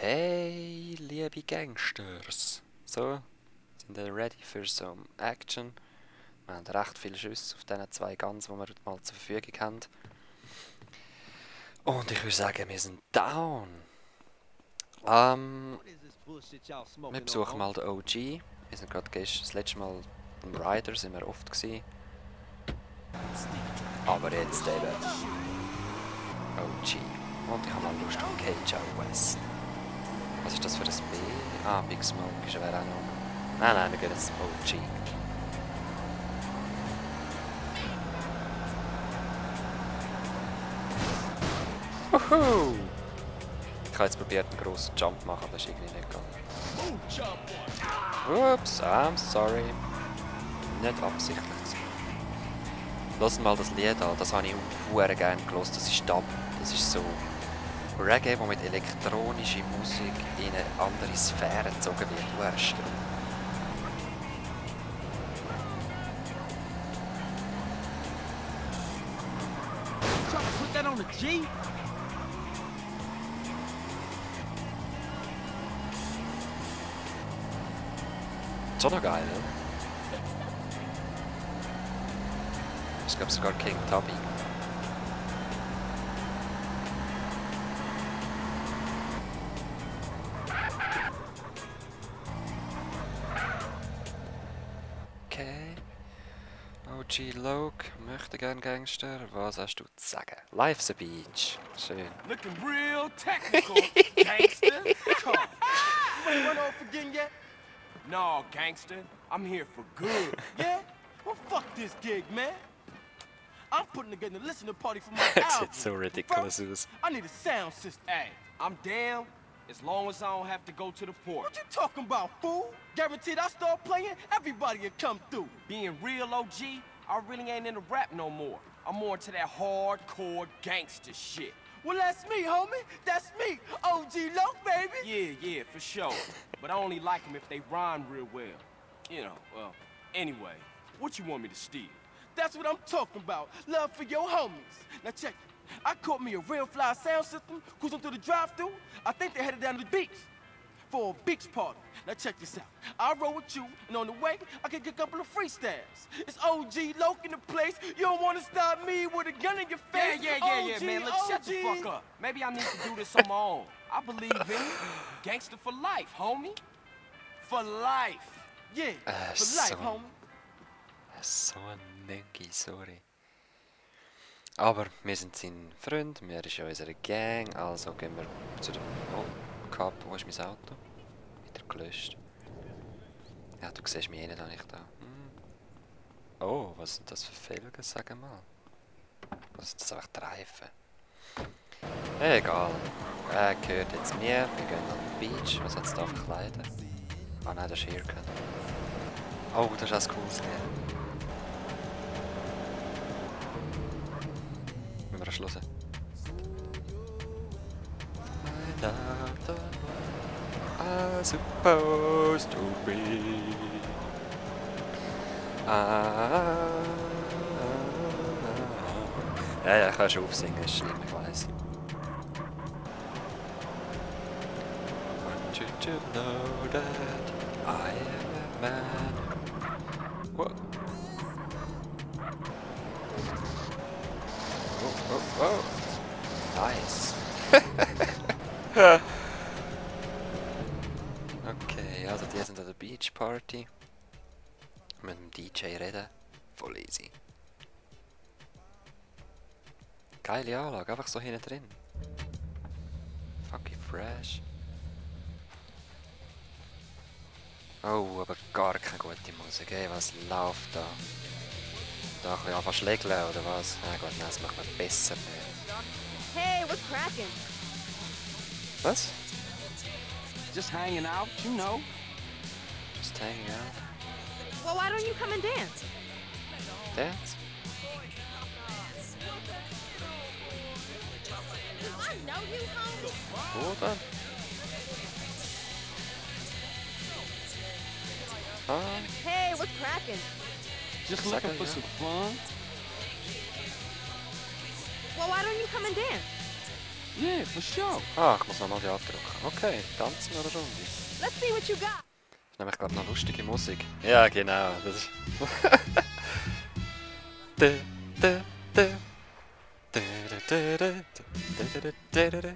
Hey, liebe Gangsters. So, sind ihr ready für some Action? Wir haben recht viele Schüsse auf diesen 2 Guns, die wir heute mal zur Verfügung haben. Und ich würde sagen, wir sind down. Wir besuchen mal den OG. Wir sind gerade das letzte Mal im Rider, sind wir oft gewesen. Aber jetzt eben OG. Und ich habe mal Lust auf Cage Out West. Was ist das für ein B? Ah, Big Smoke ist wäre auch noch. Nein, wir gehen jetzt zum OG. Uhu! Ich habe jetzt probiert, einen grossen Jump zu machen, aber das ist irgendwie nicht gegangen. Ups, I'm sorry. Nicht absichtlich gewesen. Lass mal das Lied an, das habe ich sehr gerne gehört. Das ist Dub. Das ist so Reggae, wo mit elektronischer Musik in eine andere Sphäre gezogen wird. Sehr Strom. Put that on the G. Schon noch geil, ne? Ich glaube sogar King Tubby. Okay. OG Loke, möchte gern Gangster. Was hast du zu sagen? Life's a Beach. Schön. Looking real technical, gangster. Come on. You ain't run off again yet? No, gangster. I'm here for good. Yeah? Well, fuck this gig, man. I'm putting together a listening party for my album. It's so ridiculous. First, I need a sound system. Hey, I'm down as long as I don't have to go to the port. What you talking about, fool? Guaranteed I start playing, everybody will come through. Being real OG, I really ain't into rap no more. I'm more into that hardcore gangster shit. Well, that's me, homie. That's me, OG Loke, baby. Yeah, for sure. But I only like them if they rhyme real well. You know, well, anyway, what you want me to steal? That's what I'm talking about. Love for your homies. Now check it. I caught me a real fly sound system, cruising through the drive-thru. I think they headed down to the beach for a beach party. Now check this out. I roll with you, and on the way, I can get a couple of freestyles. It's OG Loke in the place. You don't want to stop me with a gun in your face. Yeah, man. Let's shut the fuck up. Maybe I need to do this on my own. I believe in it. Gangster for life, homie. For life. Yeah, for life, homie. So ein Monkey, sorry. Aber wir sind sein Freund, wir sind ja unsere Gang, also gehen wir zu dem... Oh, Cup, wo ist mein Auto? Wieder gelöscht. Ja, du siehst mich eh nicht, ich da. Oh, was sind das für Felgen, sag mal. Was sind das einfach die Reifen? Egal. Er gehört jetzt mir, wir gehen an den Beach. Was hat es da für Kleider? Ah nein, das ist Haircut. Oh, das ist auch cool. Müssen wir schlussen. I'm supposed to be. Ja, ich kann schon aufsingen, ist schlimm, ich weiss. Want you to know that I am a man. What? Oh. Nice. Okay, also die sind an der Beach Party. Mit dem DJ reden. Voll easy. Geile Anlage, einfach so hinten drin. Fucking fresh. Oh, aber gar keine gute Musik. Ey, was läuft da? Da kann ich einfach schlägeln, oder was? Na gut, nein, das macht man besser nicht. Hey, what's cracking? Was? Just hanging out, you know. Just hanging out. Well, why don't you come and dance? Dance? I know you, homie. Wo dann? Ah, Hey, what's cracking? Just Sucker, looking for yeah. some fun. Well, why don't you come and dance? Yeah, for sure. Ah, ich muss nochmal die andrücken. Okay, tanzen wir eine Runde. Let's see what you got. Das ist nämlich, glaube ich, noch lustige Musik. Ja, genau. Das ist... Dä, dä, dä. Dä, dä, dä, dä, dä, dä, dä, dä.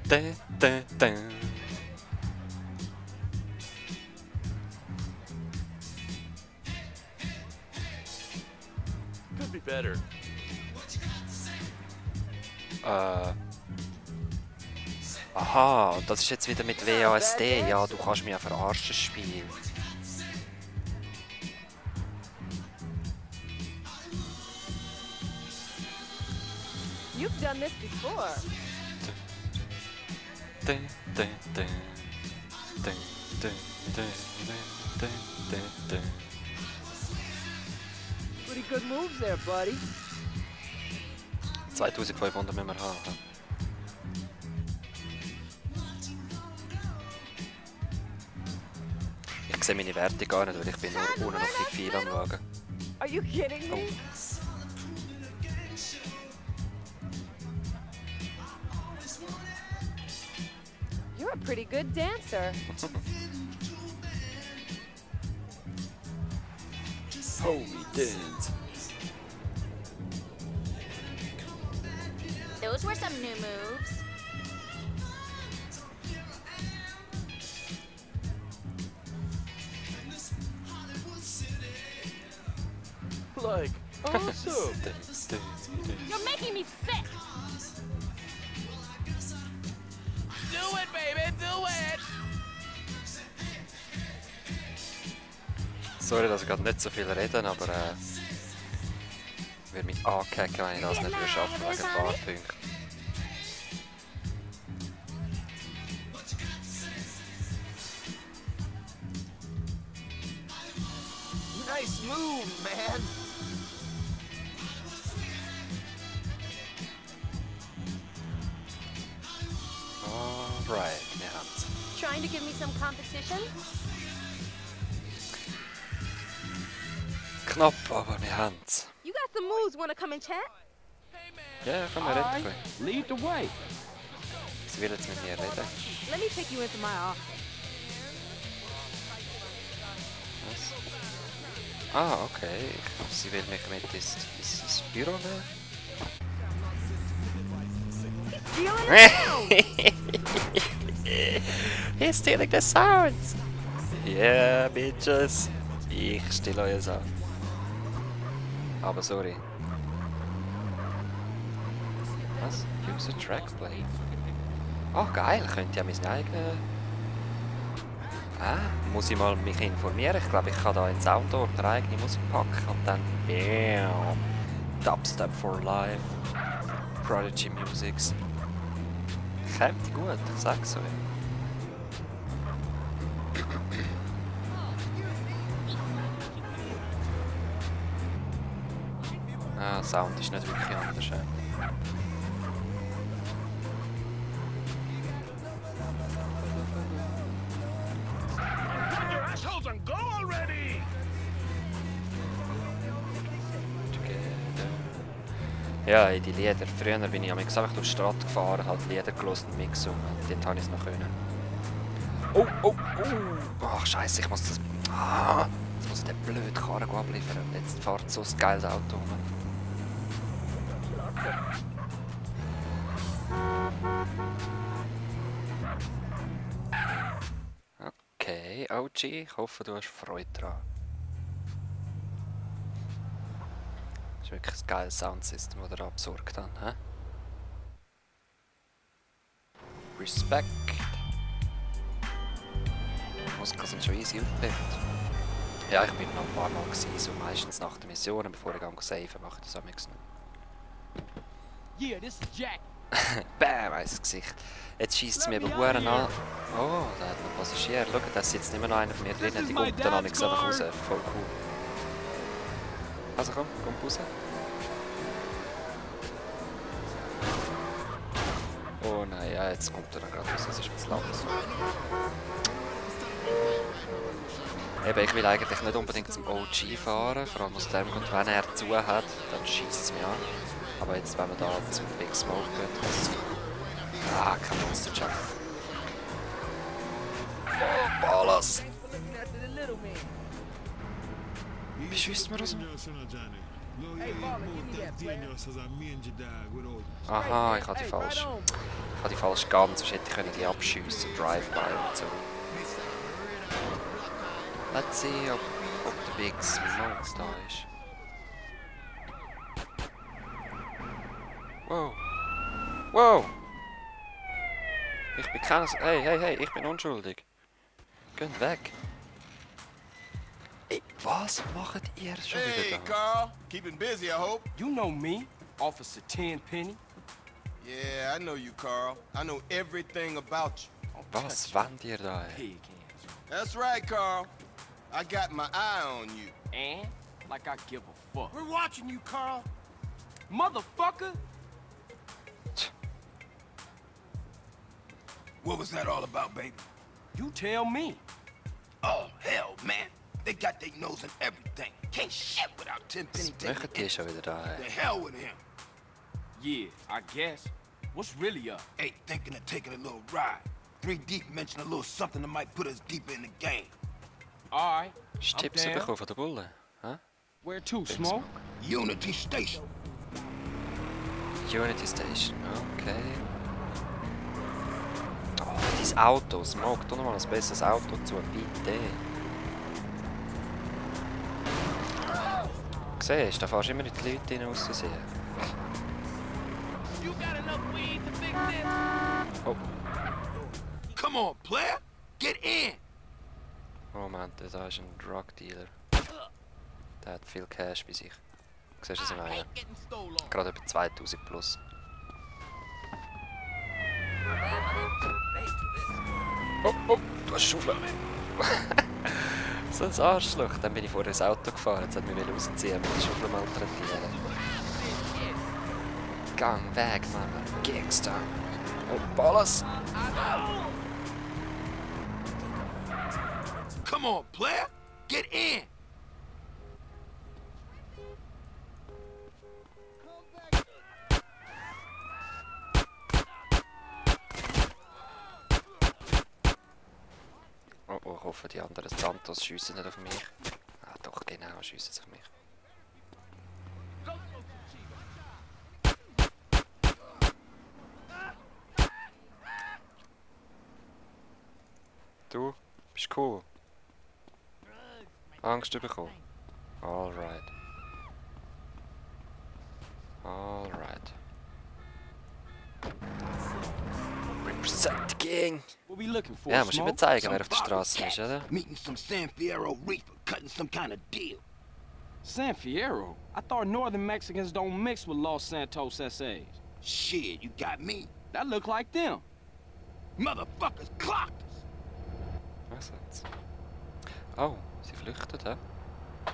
Dä, dä, dä. Could be better. Aha, und das ist jetzt wieder mit WASD. Ja, du kannst mich ja verarschen, Spiel. You've done this before. Dä, dä, dä. Dä, dä, dä, dä, dä, dä, dä. Pretty good moves there, buddy. 2500 müssen wir haben. hä? Ich sehe meine Werte gar nicht, weil ich bin nur unten noch viel am Schauen. Are you kidding me? You're a pretty good dancer. Holy dance. Those were some new moves. Like, awesome. Dä, dä, dä. You're making me sick. Do it, baby, do it. Sorry, dass ich gerade nicht so viel rede, aber würde mich angehacken, wenn ich das nicht würde schaffen wegen ein paar Punkten. Nice move, man. Alright, wir haben's. Trying to give me some competition? Knapp, aber wir haben's. You got some moves. Wanna come and chat? Ja, können wir All reden. right, lead the way. Sie will jetzt mit mir reden. Let me take you into my office. Was? Ah, okay. Sie will mich mit ins Büro nehmen. Stealing the sound. He's stealing the sounds! Yeah, bitches! Ich stehle euer Sound. Aber sorry. Was? Use a trackplay. Oh geil, ich könnte ja meinen eigenen... muss ich mal mich informieren. Ich glaube, ich kann da in den Soundordner eigene Musik packen und dann... Bam! Dubstep for Life. Prodigy Musics. Kommt gut, ich sag's euch. Ah, Sound ist nicht wirklich anders. Assholes and go already! Ja, in die Lieder. Früher bin ich einfach durch die Stadt gefahren, halt Lieder gehört und mitgesungen. Dort habe ich es noch können. Oh, oh, oh! Ach, Scheiße, ich muss das... Ah, jetzt muss ich den blöden Karren abliefern. Jetzt fährt so ein geiles Auto rum. Okay, OG, ich hoffe, du hast Freude daran. Das ist wirklich ein geiles Soundsystem, das ihr da besorgt habt. He? Respekt. Die Muskeln sind schon easy aufgepeppt. Ja, ich bin noch ein paar Mal gewesen, so meistens nach der Mission, bevor ich safe mache ich das am nächsten. Yeah, this is Jack. Bam, ins Gesicht. Jetzt schießt es mir aber Huren an. Oh, da hat ein Passagier. Schau, da ist jetzt nicht mehr noch einer von mir drin. Die kommt dann einfach raus. Voll cool. Also komm raus. Oh nein, ja, jetzt kommt er dann gerade raus. Das ist zu langsam. Eben, ich will eigentlich nicht unbedingt zum OG fahren. Vor allem aus dem Grund, wenn er zu hat, dann schießt es mich an. Aber jetzt, wenn wir da zum Big Smoke gehen, ah, kein Monster Truck. Oh, Ballas! Wie schießt man das? Aha, ich habe die falsch. Ich habe die falsch gegangen, sonst hätte ich können die abschiessen, Drive-by und so. Let's see, ob der Big Smoke da ist. Wow. Wow! Ich bin kein... Hey, ich bin unschuldig. Geht weg. Ey, was macht ihr schon Hey, wieder da? Carl. Keeping busy, I hope. You know me, Officer Tenpenny. Yeah, I know you, Carl. I know everything about you. Was wollt ihr da? Ey? Pig hands. That's right, Carl. I got my eye on you. And like I give a fuck. We're watching you, Carl. Motherfucker! What was that all about, baby? You tell me. Oh, hell, man. They got their nose in everything. Can't shit without Tenpenny Was machen die schon wieder da? The Ey? hell with him. Yeah, I guess. What's really up? Hey, thinking of taking a little ride. 3 Deep mentioned a little something that might put us deeper in the game. Alright. Hast du Tipps down. bekommen von der Bulle? Hä? Where to, Smoke? Unity Station. Unity Station, okay. Oh, dein Auto, Smoke, tu noch mal ein besseres Auto zu, bitte. Siehst du, da fährst du immer in die Leute rein auszusehen. Oh, Come on, player. Get in. Moment, da ist ein Drug Dealer. Der hat viel Cash bei sich. Siehst du das im einen? Gerade über 2000 plus. Oh, du hast Schaufel. So ein Arschloch. Dann bin ich vorher ins Auto gefahren. Jetzt hat mich rausziehen, mit der Schaufel malträtieren. Gang weg, Mann. Gangster. Oh, Ballas. Come on, player. Get in. Oh, ich hoffe, die anderen Santos schiessen nicht auf mich. Ah, doch, genau, schiessen sie auf mich. Du bist cool. Angst bekommen. Alright. Alright. Represent the King! What we looking for, Ja, musst du Smoke? mir zeigen, wer auf der Straße ist, oder? Meeting some San Fierro reefer, cutting some kind of deal. San Fierro? I thought northern Mexicans don't mix with Los Santos SAs. Shit, you got me. That look like them. Motherfuckers clocked us. Was jetzt? Oh, sie flüchtet, hä?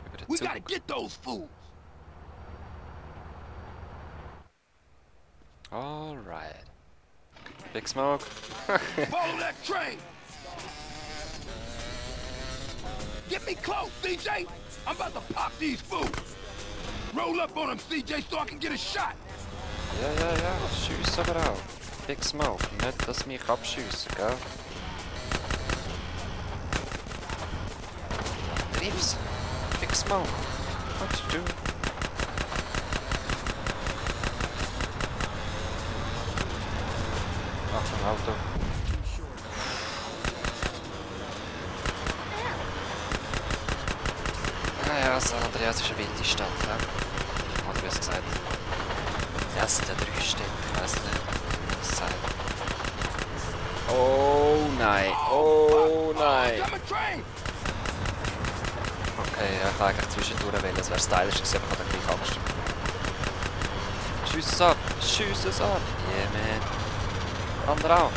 Über den We gotta Zug. get those fools. Alright. Big Smoke. Follow that train. Get me close, CJ. I'm about to pop these fools. Roll up on them, CJ, so I can get a shot. Ja, schiess aber auch. Big Smoke, nicht, dass mich abschiessen, gell? Triff's! Big Smoke! What you do? Achtung, Auto. Ja, San Andreas ist eine wilde Stadt, ja? Oder wie es gesagt? Ja, es sind ja 3 Städte, ich weiss nicht, wie es sagt. Oh nein, oh nein! Come a train. Okay, ja, ich wollte eigentlich zwischendurch wählen, es wäre stylisch gewesen, aber ich habe gleich Angst. Schiess es ab! Schiess es ab! Yeah, man! Andere auch!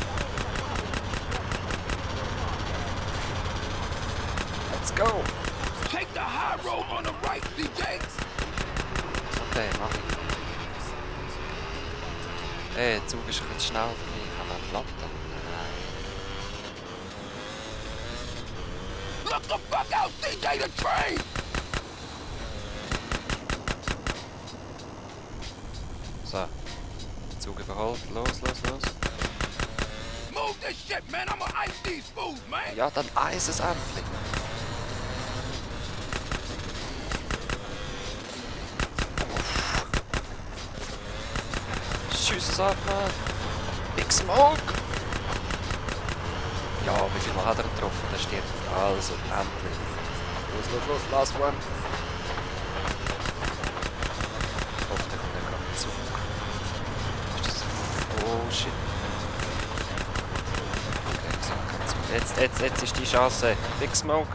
Let's go! Take the high road on the right, CJ. Okay, mach ich. Hey, der Zug ist ein bisschen schnell für mich. Haben wir eine Platte? Nein. Look the fuck out, CJ, the train. So. Zug überholt. Los, los, los. Move this shit, man. I'ma ice these fools, man. Ja, dann eis es endlich. Schiess es ab, man. Big Smoke. Ja, wie viel Mal hat er getroffen? Der stirbt. Also, endlich. Los, los, los. Last one. Hoffentlich kommt er gerade Zug. Ist das... Oh, shit. Jetzt ist die Chance. Big Smoke.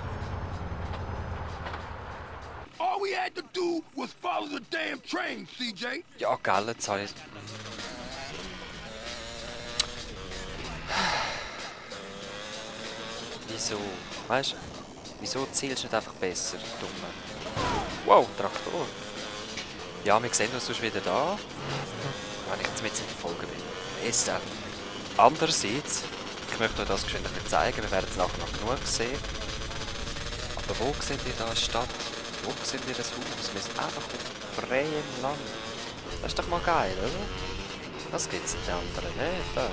All we had to do was follow the damn train, CJ. Ja, gell, jetzt habe ich... Wieso? Weißt du? Wieso zielst du nicht einfach besser, Dumme? Wow, Traktor. Ja, wir sehen uns sonst wieder da. Wenn ich jetzt mit in Verfolgen bin. Ist dann. Andererseits, ich möchte euch das geschwind zeigen, wir werden es nachher noch genug sehen. Aber wo seht ihr da eine Stadt? Wo seht ihr das Haus? Wir sind einfach auf freiem Land. Das ist doch mal geil, oder? Das gibt es in den anderen nicht. Da.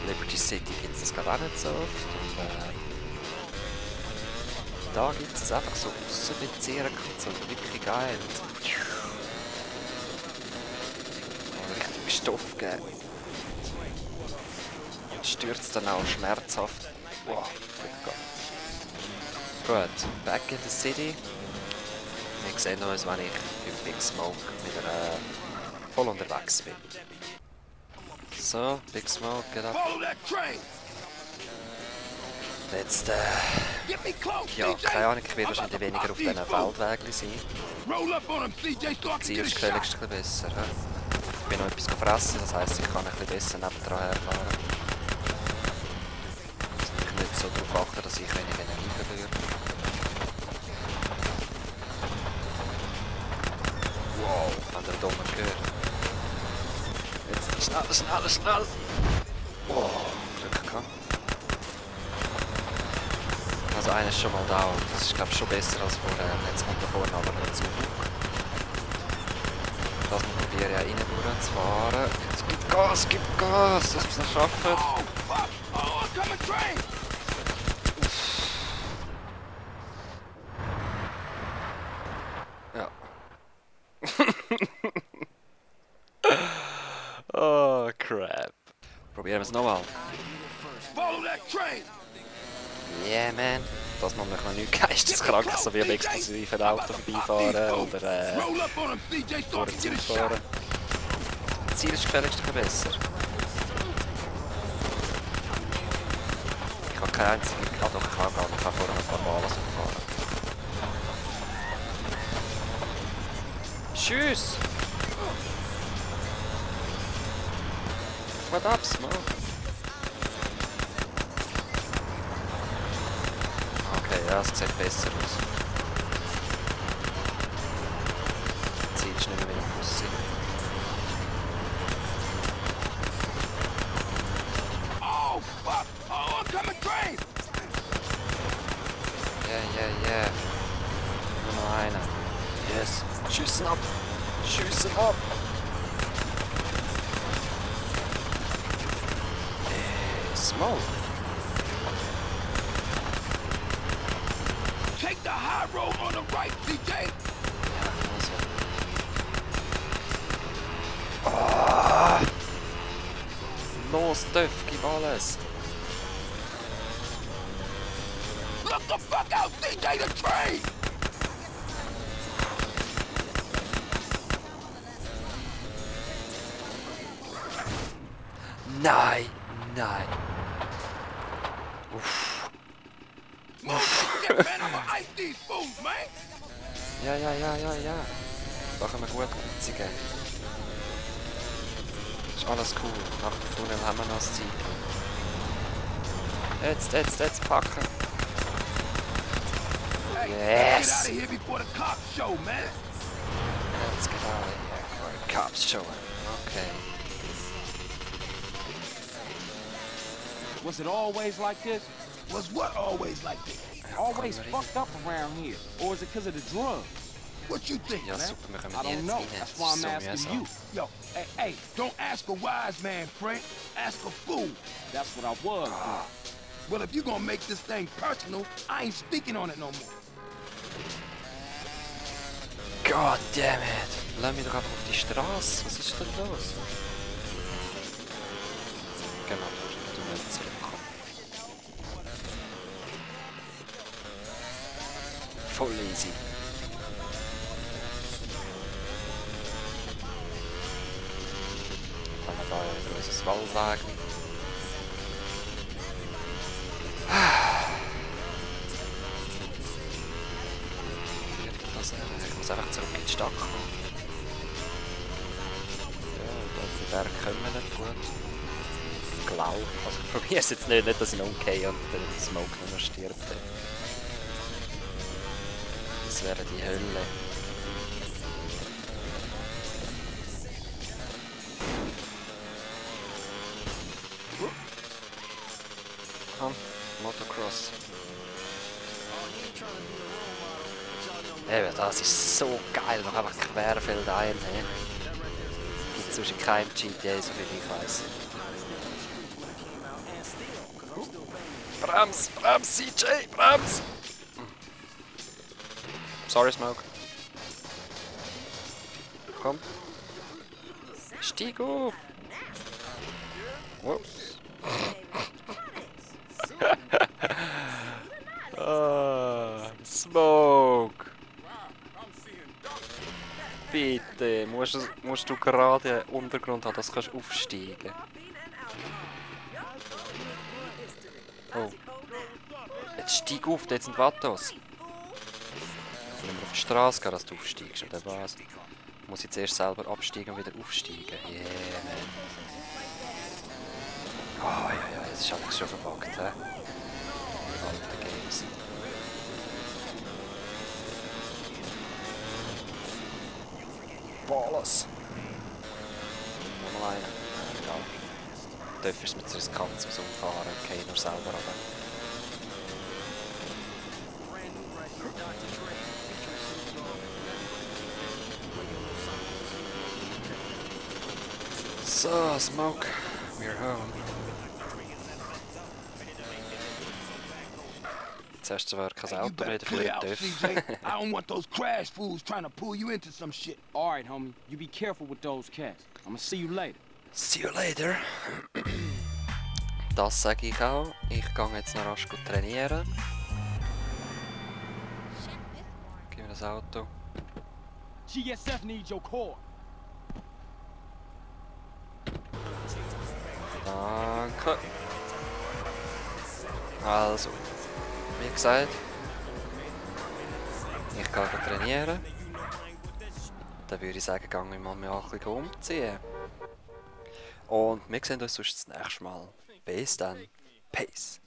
Liberty City gibt es das glaube ich auch nicht so oft. Und, da gibt es einfach so Aussenbezirke und so. Wirklich geil. Und richtig Stoff geben. Und stürzt dann auch schmerzhaft. Wow, gut, back in the city. Wir sehen uns, wenn ich bei Big Smoke wieder voll unterwegs bin. So, Big Smoke, get up. Follow that train. Jetzt, Get me close, ja, CJ. keine Ahnung, ich werde wahrscheinlich weniger auf diesen Feldwegen sein. Roll up on him, CJ, so I can Ziel get a ist shot. gefälligst ein bisschen besser. He? Ich bin noch etwas gefressen, das heisst, ich kann ein bisschen besser nebendran herfahren. Ich nicht so darauf achten, dass ich wenig Energie verliere. Wow, habt ihr dumm gehört? Jetzt schnell, schnell, schnell! Wow, Glück gehabt. Also einer ist schon mal da und das ist glaube ich schon besser als vorher. Jetzt kommt da vorne aber ein Zug. Das probiere ich auch rein durchzufahren. Jetzt gib Gas, dass wir es noch schaffen. Oh, fuck. Oh, coming train. Ja. Oh, crap. Probieren wir es nochmal. Follow that train. Yeah, man. Das macht mich noch nicht geisteskrank, so wie am explosiven Auto vorbeifahren oder Roll up on him, CJ, so I vor can dem get a Zug shot. fahren. Das Ziel ist gefälligst ein bisschen besser. Ich habe keine einzige... Ah doch, ich kann gar nicht vorher ein paar Mal so fahren. Tschüss! What up, Smoke? Okay, ja, es sieht besser aus. Das Ziel ist nicht mehr im Bus. Oh, fuck. Oh, coming train. Yeah. Nur noch einer. Yes. Schiessen ab! Schiessen ab! Smoke! Take the high road on the right, CJ. Ja, also. Oh. Los, Töff, gib alles! Look the fuck out, CJ, the train. Nein! Nein! Uff. Move this shit, man. I'ma ice these fools, man. Ja. Da können wir gut Kunzigen. Ist alles cool. Nach dem Tunnel haben wir noch das Zeit. Jetzt packen. Hey, Yes. get out of here before the cops show, man. Let's get out of here for a cops show. Okay. Was it always like this? Was what always like this? Always fucked up around here? Or is it because of the drugs? What you think, Ja, man? super, wir kommen I hier don't jetzt know. rein. That's Das why ist I'm so asking you. mühsam. Yo, hey, don't ask a wise man, Frank. Ask a fool. That's what I was doing. Well, if you're gonna make this thing personal, I ain't speaking on it no more. God damn it! Lass mich doch einfach auf die Straße. Was ist denn los? Genau, du musst zurückkommen. Voll easy. Dann haben wir da unser Waldwagen. Ich muss einfach zurück in die Stadt kommen. Ja, die Berge können wir nicht gut. Ich glaube. Also ich probiere es jetzt nicht, dass ich noch umgehe und der Smoke noch mal stirbt. Das wäre die Hölle. Komm, Motocross. Eben, das ist so geil, noch einfach querfeldein. Gibt es zwischen keinem GTA, so viel ich weiß. Brems, Brems, CJ, Brems! Sorry, Smoke. Komm. Stieg auf! Whoops. Ah, Smoke! Bitte, musst du gerade einen Untergrund haben, dass du aufsteigen kannst. Oh. Jetzt steig auf, dort sind Wattos. Nicht mehr auf die Straße gehen, dass du aufsteigst, oder was? Muss ich zuerst selber absteigen und wieder aufsteigen. Yeah, man. Oh, ja, ja, jetzt ist alles schon verbuggt, hä? Alte Games. Ballas! Nochmal einen. Ja. Dafür ist mir zu riskant zum Umfahren, okay, nur selber runter. So, Smoke, we're home. Zuerst war kein Hey, you Auto mehr better clear dafür out, TÜV. CJ. I don't want those crash fools trying to pull you into some shit. All right, homie. You be careful with those cats. I'ma see you later. See you later. Das sage ich auch. Ich gehe jetzt noch rasch trainieren. Gib mir das Auto. GSF needs your core. Danke. Also, wie gesagt, ich gehe trainieren. Dann würde ich sagen, gehe ich mal ein bisschen umziehen. Und wir sehen uns sonst das nächste Mal. Bis dann. Peace.